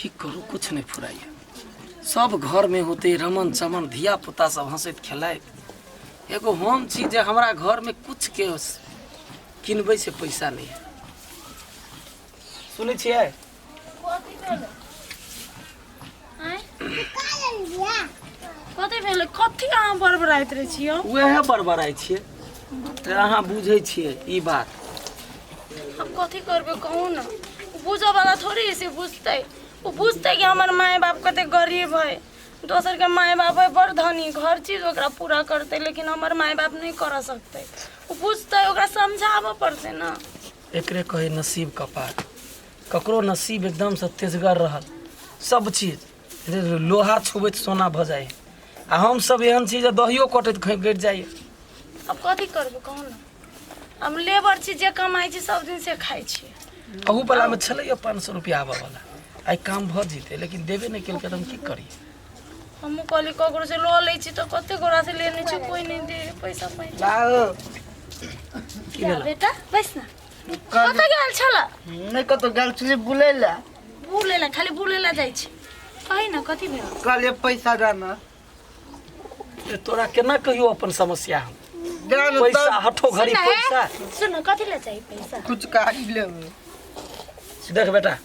की करू कुछ नहि फुराइए सब घरमे होते रमन चमन धिया पुता सब हँसैत खेलाइत एगो हम छी जे हमरा घरमे कुछके किनबै से पैसा नहि है सुनै छियै कथी भेलै कथी अहाँ बड़बड़ाइत रहै छियै उएह बड़बड़ाइ छियै तऽ अहाँ बुझै छियै ई बात हम कथी करबै कहू ने बुझऽ वाला थोड़ी से बुझतै ओ बुझतै कि हमर माय बाप कते गरीब है दोसरके माय बाप है बड़ धनी हर चीज ओकरा पूरा करतै लेकिन हमर माय बाप नहि करऽ सकतै ओ बुझतै ओकरा समझाबऽ पड़तै ने एकरे कहै नसीब कपार ककरो नसीब एकदमसँ तेजगर रहल सब चीज लोहा छुबैत सोना भऽ जाइ आ हमसब एहन छी जे दहियो कटैत गड़ि जाइए अब कथी करबै कहू ने हम लेबर छी जे कमाइ छी सब दिन से खाइ छी अहू बलामे छलैए 500 रुपैआ आबऽवला आइ काम भऽ जेतै लेकिन देबे नहि केलकै तऽ हम की करी हमहूँ कहली ककरो से लऽ लै छी तऽ कते गोरा से लेने छी कोई नहीं दे पैसा पैसा लाओ की भेल बेटा बैस ना कतऽ गेल छल नहि कतौ गेल छलियै बुलै लए बुलै लए खाली बुलै लए जाइ छी कही ना कथी भेल कहलियै पैसा दाना ए, तोरा केना कहियो अपन समस्या हम दाना पैसा तब हठो घड़ी सुन हे, पैसा सुन कथी लए चाही पैसा कुछ कारी लेबै देख बेटा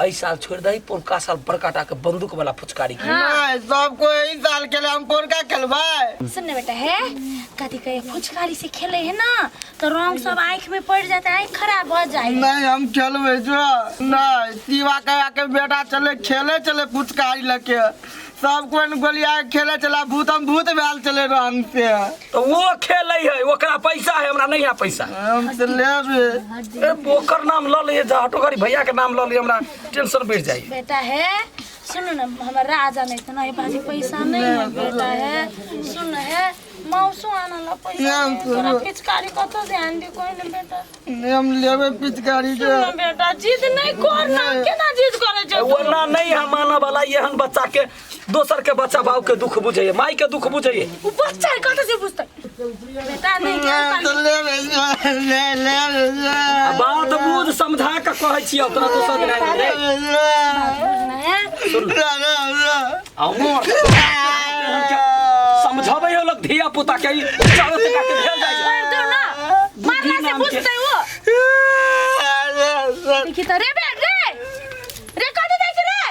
एहि साल छोड़ि दही पौरका साल बड़का टा के बंदूक वाला फुचकारी के नहीं सब कोई एहि साल खेले हम पोरका खेलबै सुन ने बेटा है कथी कहे फुचकारी से खेले है ना तो रंग सब आँख में पड़ जाता है आँख खराब हो जाए नहीं हम खेलबै जो नहीं शिवा कया के बेटा चले खेले चले फुचकारी लके सब कोई ने गोलिया के खेले चला भूत हम भूत भेल चले रंग से तो वो खेलै है ओकरा पैसा है हमरा नहीं है पैसा हम से लेबे ए, ओकर नाम लऽ लिए जा हटो घड़ी भैया के नाम लऽ लिए हमरा टेंशन बढ़ि जाइ बेटा है सुन ना हमारा राजा नहीं तो नहीं पास पैसा नहीं है बेटा है सुन है मौसो आना ला पैसा नहीं है। तोरा पिचकारी कतो से आन दी कोई ना बेटा नहीं हम लेबे पिचकारी सुन के ना बेटा जिद नहीं कर ना केना जिद करे छे तू? ओना नहीं है मानऽ वाला एहन बच्चा के दोसर के बच्चा बाबू के दुख बुझैए माई के दुख बुझैए उ बच्चा है कतो से बुझतै बेटा नहीं नहीं तो लेबे ले लेबे आ बात बुझ समझा के कहै छियै तोरा दोसर दिन आबि रे सुन अमर समझाबै हो लोग धिया पुता के ई चारो टका के भेल जाइ मार दो ना मारला से नाम के। बुझतै वो देखी त रे बे रे रे कथी दै छै रे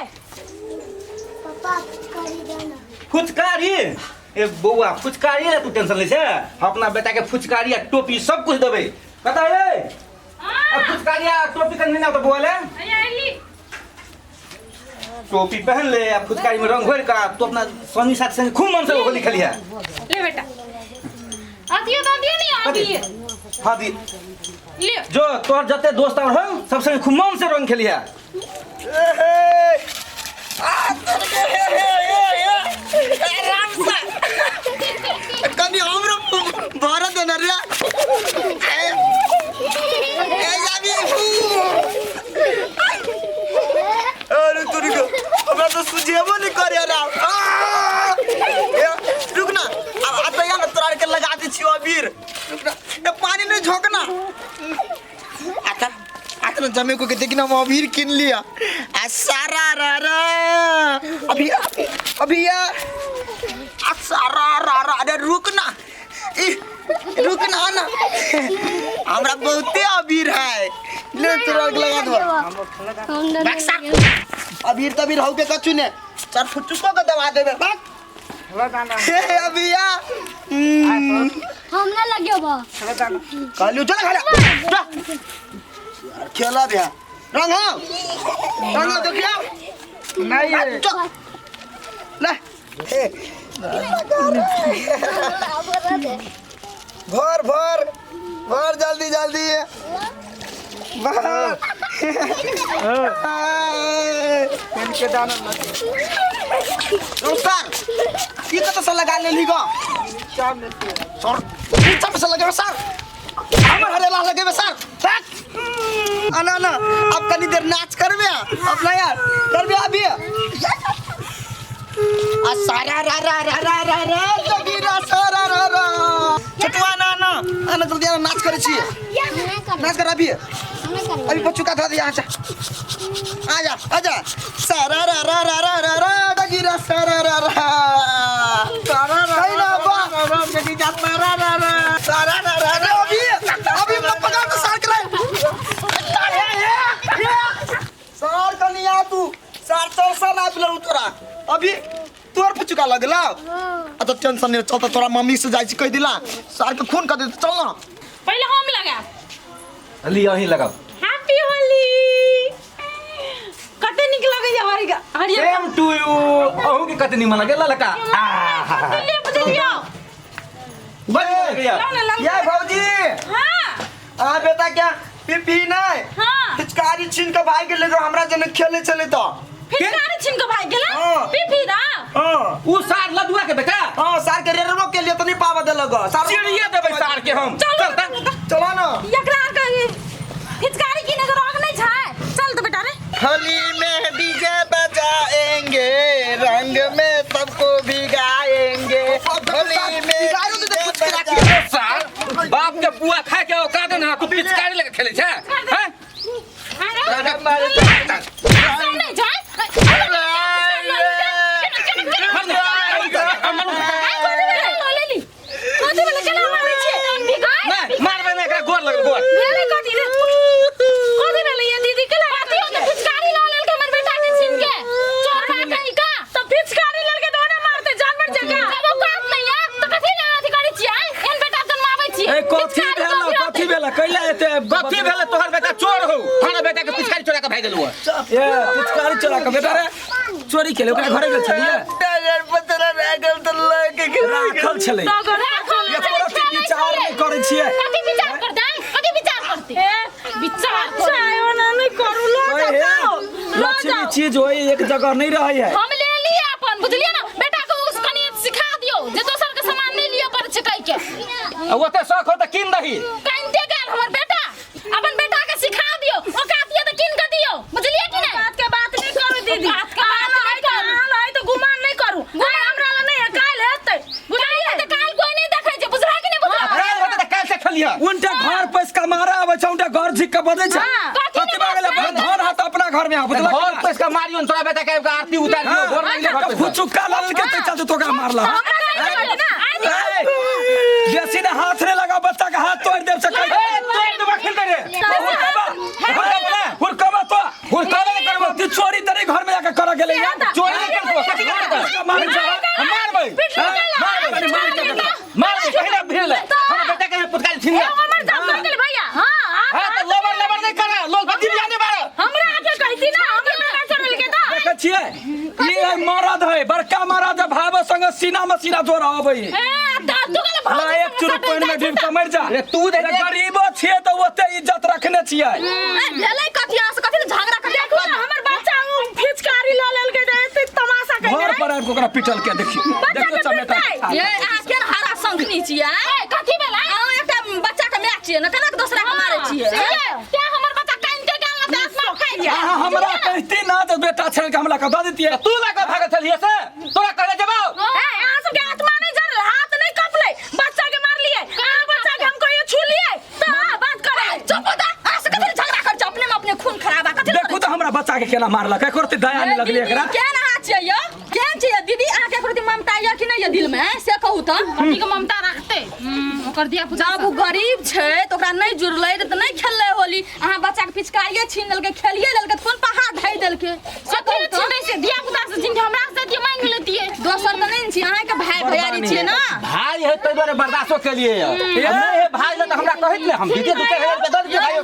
पापा फुचकारी देना फुचकारी ए बौआ फुचकारी ला तू टेंशन लै छै हम अपना बेटा के फुचकारी आ टोपी सब कुछ देबै कतऽ रे आ फुचकारी आ टोपी कनि ना तऽ बौआ ले टोपी पहन ले आ फुचकारी में रंग घोर का तू अपना संगी साथ संग खूब मन से होली खेलिहे ले बेटा अथियो दऽ दियौ ने अभी हाँ दी ले जो तोहर जते दोस्त और हो सब संगे खूब मन से रंग खेलिहे कनि हमरो भर देना रे ए जाबी अरे तू रुक हमरा तो सुझेबो नहीं करे राम आ! ए, रुक ना अब आता या ना तोरा के लगा दे छियो अबीर रुक ना ए पानी नहीं झोंकना आता आता ना जमे को के देखना हम अबीर किन लिया आ सारा रा रा अभी अभी या आ सारा रा रा अरे रुक ना ई रुक ना ना हमरा बहुते अबीर है ले तोरा के लगा दो हम भाग साथ अबीर तबीर हौ के कछु ने चार फुचुको के दबा देबे भाग हे अभिया हम ना लगे बा कहलियो चल खड़ा जा यार खेला भैया रंग हो रंग हो देखियो नहीं चल ले हे भर भर भर जल्दी जल्दी भर नमस्कार ई कतऽ से लगा लेली गो सर नीचा में से लगेबे सर हमर हरेला लगेबे सर रख आना आना अब कनी देर नाच करबे अपना यार करबे अभी आ सारा रा रा रा रा रा रा जगीरा सारा रा रा छटवा ना ना आना जल्दी आना, नाच करै छी। नाच कर अभी। अभी पचुका धर यहाँ से। आजा आजा, सारा रा रा रा रा रा रा डगिरा सारा रा रा सारा रा रा बा सारा रा रा सारा रा रा रा। अभी अभी हमरा पकड़ तो सार के सार कनी आ तू सार चल सार ना पिलर तोरा अभी तोर पुचुका लगला आ तो टेंशन नहीं, चल तो तोरा मम्मी से जाइ छी कह दिला सार के खून कर दे, चल ना। पहिले हम लगा ली अहीं लगाओ। हैप्पी होली। कते नीक लगैया हरियर हरियर। सेम टू you. अहू के कते निमन लगे ललका। बुझलियो बुझलियो। बन गया। लाओ ना, लाओ। ये भौजी। हाँ आ बेटा क्या पीपी नहीं हाँ। पिचकारी छीन के भाई के ले जो हमरा जने खेले चले तो फिचकारी छीन के भाग गेला। हाँ। पीपी ना हां उ सार लदुआ के बेटा हां सार के रेरबो के लिए तो नहीं पावा देलक सार चिड़िया देबै सार के हम। चल चल त। चलो ना। एकरा आर के फिचकारी की नजर आग नहीं छै। चल तो बेटा रे। होली में डीजे बजाएंगे, रंग में सबको भिगाएंगे। होली में डीजे बजाएंगे। सार बाप के पुआ खा के औकात ना तू पिचकारी लेके खेलै छै हैं? नहीं छै। नहीं मारबै नहि एकरा गोर लगल गोर। ए कथी भेल, कथी भेल कैला एते कथी भेल? तोहर बेटा चोर हौ, हमरा बेटा के पिचकारी चोरा के भागि गेलौ। ए पिचकारी चोरा के बेटा रे चोरी केले, ओकरा घरे गेल छलियै राखल छलै। एको रत्ती विचार नहि करै छियै। ओए हे, लक्ष्मी चीज होई एक जगह नहीं रहै है। हम ले लिए अपन, बुझलिए ना बेटा को उस कनी सिखा दियो जे दोसर के सामान नहीं लियो पर छै कहि के। ओते शौक हो त कीन दही। कानते गेल हमर बेटा, अपन बेटा के सिखा दियो, औकात ये त कीन के दियो, बुझलिए कि नहीं? बात के बात नहीं करू दीदी, बात के बात नहीं करू, हां तो गुमान नहीं करू, गुमान हमरा ल नहीं है, काल हेतै बुझलिए? त काल कोई नहीं देखै छै, बुझला कि नहीं बुझला? काल होतै त काल से खेलिह। उनटा घर पैस कमारा आबै छै, उनटा घर झिक के बजै छै। कथी भऽ गेलै? धन हाथ अपना घर में आबै। घर पैस के मारियो तोरा बेटा के आरती उतार दियो घर नहीं घर पैस। फुचुक्का लल के तै चलते तोरा मारला। बेसी ने हाथ रे लगा, बच्चा के हाथ तोड़ देब से कहि। तोड़ देबा खेलते रे। हुरकबा तो हुरकबे नहि करबो। तू चोरी तरी घर में जाके कर गेलै यार। चोरी नहि करबो, कथी करबो? मारै छै। मारबै मारबै मारबै पहिला भेल हमरा बेटा के पुतकाल छीन गेल। हमर दाम कर गेल भैया। हां हां त लबर लबर नहीं करा, लोग बदी बिया नहीं बारा। हमरा आके कहती ना हमर बेटा चोरी के दा। देखै छियै ई है मरद है, बड़का मरद है, भाव संग सीना में सीना जोड़ आबै। ए तू गेल भाव एक चुरुक पानि में डूब के मरि जा। रे तू दे गरीबो छियै त ओते इज्जत रखने छियै। भेलै कथी अहाँ से कथी झगड़ा कर? देखू ना हमर बच्चा उ फिचकारी ल लेल के एते तमाशा कइले। घर पर आबि के ओकरा पिटल के देखियो, देखियो चमेटा। ये अहाँ केहन हरा शंखनी छियै? कथी भेलै? अहाँ एकटा बच्चा के my छियै ने, केना के दोसरा के मारै छियै? तें हमर बच्चा कानिते गेल ना त आत्मा खाइ छै। अहाँ हमरा कहती ना त बेटा छल के हमला के दऽ दितियै। तू लगा भागल छलियै से तोरा कहले जेबौ। ए अहाँ सब के आत्मा नहीं जरल, हाथ नहीं कपलै, बच्चा के मारलियै, अहाँ बच्चा के हम कहियो छुलियै त बात करै। चुप हो जा, अहाँ से कथी झगड़ा कर छै? अपने में अपने खून खराबा कथी? देखू त हमरा बच्चा के केना मारलक, एको रत्ती दया नहीं लगलै एकरा। केहन अहाँ छियै यौ? केहन छियै दीदी? अहाँ के एको रत्ती ममता यऽ कि नहीं यऽ दिल में, से कहू त। कथी के ममता रखते? ओकर दिया पूजा जब उ गरीब छै त ओकरा नहीं जुड़लै त नहीं खेललै होली। अहाँ बच्चा के पिचकारिये छीन लेलकै, खेलिये लेलकै त कोन पहाड़ ढाइ देलकै? से कहू त। छीनै से दिया पुता से छीन के हमरा से दिया मांगि लेतियै। दोसर त नहीं छी, अहाँ के भाई भैयारी छियै ना। भाई है तै दुआरे बर्दाश्तो केलियै यऽ। नहीं है भाई ल त हमरा कहैत ने, हम दीदी 2 हजार रुपया दऽ दियै भाई।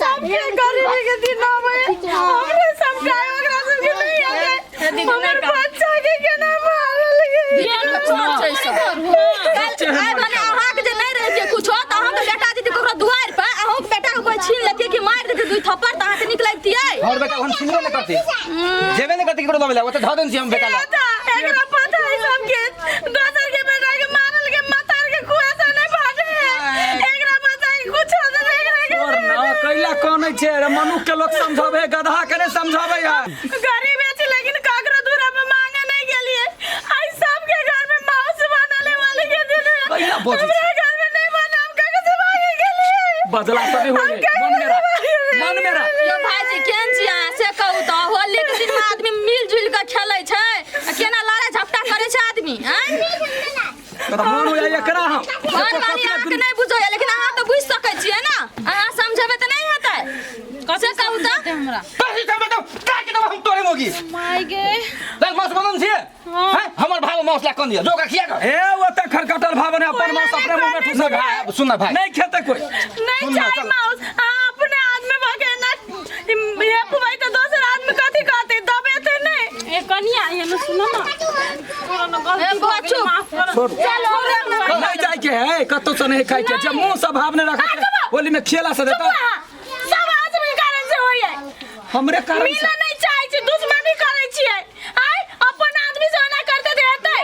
सबके गरीबी के दिन आबै, हमरे सब के ओकरा सब के नहीं आबै। हमर बच्चा के केना मारल गेल? चोर छै सब। आइ भने अहाँके जे नहीं रहितियै कुछो त अहाँके बेटा जेतै ककरो दुआरि पर, अहूँके बेटा के कोई छीन लेतियै कि मारि देतै 2 थप्पड़ त अहाँके नीक लगितियै? हमर बेटा हम छीनबे नहि करतै, जेबे नहि करतै ककरो लबै लए, ओतऽ धऽ देने छियै हम बेटा लए। एकरा पता है सबके दोसर के बेटा के मारल के मातार के कुआ से नहीं फाटे है। एकरा पता है कुछ हो जाए एकरा के। और ना कैला कानै छै रे, मनुख के लोग समझाबै, गधा के नहीं समझाबै है। गरीब है लेकिन काकरो दूरा पे मांगे नहीं गेलिए। आई सबके घर में मांस बनाने वाले के दिन कैला बजै छै? हमरा घर में नहीं बना, हम काकरो बजला से नहीं होई मन मेरा, मन मेरा। यो भाईजी केहन छी अहाँ से कहू तऽ होली के दिन में आदमी मिल जुल के खेलै छै आ केना लड़ाई झपटा करै छै आदमी आँय तोरा मन होइया एकरा हम मन मानी अहाँके नहि बुझैया लेकिन अहाँ तऽ बुझि सकै छियै ने अहाँ समझेबै तऽ नहि हेतै से कहू तऽ हमरा तोरी तऽ बेटा काट देब हम तोरे मोगी माय गे दल मांस बनन छियै हैं हमर भाव मांस ला कन दिया जो ओकरा खिया कर ए ओते खरकटल भाव ने अपन मांस अपने मुंह में ठूस भाई सुन ना भाई नहीं खेते कोई नहीं सुन ना, चाही चल। माउस अहाँ अपने आदमी भऽ के ना हे भाई तऽ दोसर आदमी कथी कहतै दबेतै नहि ए कनिया एने सुनो ना तोरा ना ए, गलती बौआ, भऽ गेल चुप। माफ कर छोड़। चल हमरा नहीं जाए के है कतौ से नहीं खाए के जब मुंह से भाव ने रखा के होली में खेला से देता सब आदमी कारण से होइए हमरे कारण से मिलऽ नहीं चाहै छी दुश्मनी करै छियै आय अपन आदमी से ओना करते तऽ हेतै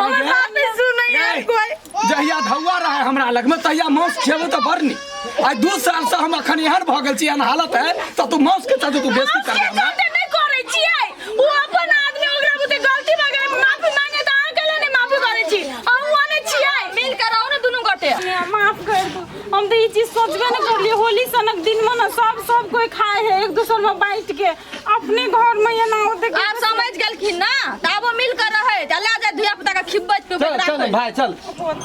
हमर बात नहीं सुनैया ए, कोई जहिया धौआ रहे हमरा लग में तहिया मांस खेबो तऽ बड़ नीक आइ 2 साल से हम अखन एहन भऽ गेल छी एहन हालत है तऽ तू मांस के चलते तू बेइज्जती कर के हमरा चलते नहीं करै छियै ओ अपन आदमी ओकरा बुते गलती भऽ गेलै माफी मांगे तऽ अहाँ कैला नहीं माफी करै छी अहूँ ओने छियै मिल के रहू ने दुनू गोटे माफ कर दू हम तो ई चीज सोचबे नहीं करलिए होली सनक दिन में ना सब सब कोई खाए है एक दूसर में बांट के अपने घर में ये ना होते आब समझ गेलखिन ना तऽ आबो मिल के रहै तऽ लए जाय धिया पुता के खिब्बैत पिबैत चल चल राखै भाई चल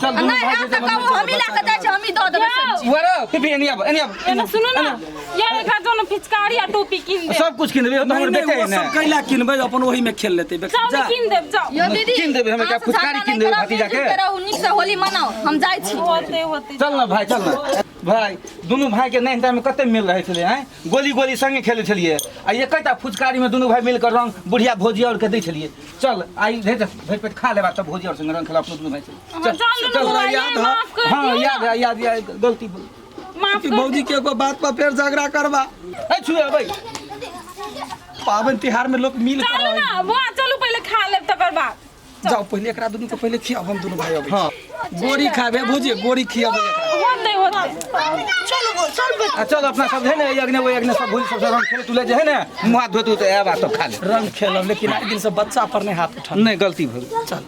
चल दुनू नहि भाई आब तऽ कहू हमही लए के जाइ छी हमही दऽ देबै सब चीज। वरो पिपी एनी आब एनी आब एना सुनो ना यार एकरा जो ना पिचकारी आ टोपी किन दे सब कुछ किन देबै नहीं हमर नहीं बेटे वो है सब ने कैला किनबै अपन ओही में खेल लेतै जाओ जा किन देब जाओ यो दीदी किन देबै हम एकरा अहाँ से फुचकारी झगड़ा किन नहि देबै करब, भतीजा के। मिलजुल के रहू नीक से होली मनाउ हम जाइ छी होते होते चल ना भाई चल ना भाई दुनू भाई के नैन में कते मिल रहे छलै हैं गोली गोली संगे खेले छलिए आ एकेटा फुचकारी में दुनू भाई मिलकर रंग बुढ़िया भौजी और के दै छलिए चल आई भरि भरि पेट खा लेबा तब भौजी और संगे रंग खेला अपनो दुनू भाई चल चल चल चल याद है। माफ कर हाँ दियौ याद है याद है गलती भऽ गेल। माफ कि कर भौजी के एगो बात पर फेर झगड़ा करबा ए छुए अबै पावन तिहार में लोग मिल कर चलू रहै। ना बुआ चलू पहिले खा लेब तकर बाद जाओ पहिले एकरा दुनू के पहिले खियाब हम दुनू भाई अबै हाँ गोरी खाबे भौजी गोरी खियाबे एकरा होते होते आ चल अपना सब है ने अग्ने वो अग्ने सब भौजी सब रंग खेले तुले जे है ने मुँह हाथ धोते तो आब आ तब खा ले रंग खेलब लेकिन आइ दिन से बच्चा पर नहीं हाथ उठा नहीं गलती भऽ गेल चल।